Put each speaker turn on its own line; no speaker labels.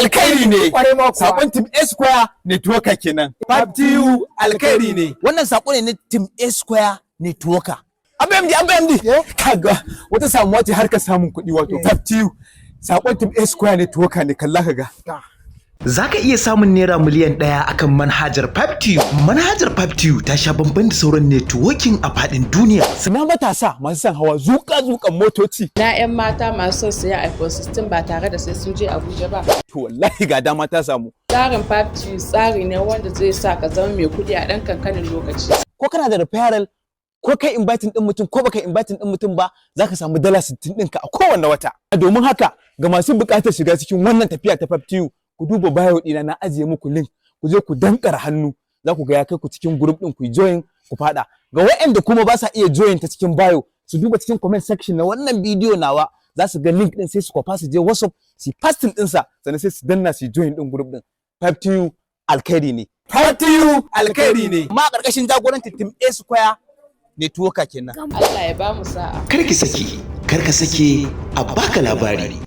Alkhairi ne.
Kwarai ma kuwa.
Sakon Team A Square Networker kenan. 5TU alkhairi ne.
Wannan sako ne na Team A Square Networker.
Abba MD, Abba MD. Kaga wata samuwa ce harkar samun kuɗi, wato 5TU. Sakon Team A Square Networker ne, kalla ka ga.
Za ka iya samun ₦1 miliyan akan manhajar 5TU. Manhajar 5TU ta sha bamban da sauran networking a faɗin duniya.
Suna matasa masu son hawa zuƙa-zuƙan motoci.
Na 'yan mata masu son siya iPhone 16 ba tare da sai sun je Abuja ba.
To wallahi ga dama ta samu.
Tsarin 5G tsari ne wanda zai sa ka zama mai kuɗi a ɗan kankanin lokaci.
Ko kana da referral, ko kai inviting din mutum, ko baka inviting din mutum ba, zaka samu $60 ɗinka a kowanne wata.
Domin haka, ga masu buƙatar shiga cikin wannan tafiya ta 5TU, ku duba bio ɗina, na ajiye muku link, ku je ku dankara hannu, za ku ga ya kai ku cikin group ɗin, ku join ku fada. Ga waɗanda kuma ba sa iya join ta cikin bio, su duba cikin comment section na wannan bidiyo nawa, za su ga link ɗin, sai su kwafa, su je WhatsApp su pasting ɗinsa, sannan sai su danna su join ɗin group ɗin. 5TU alkhairi ne. 5TU alkhairi ne.
Amma a ƙarƙashin jagorancin Team A Square Networker kenan.
Allah ya ba mu sa'a.
Kar ki sake, kar ka sake a baka labari.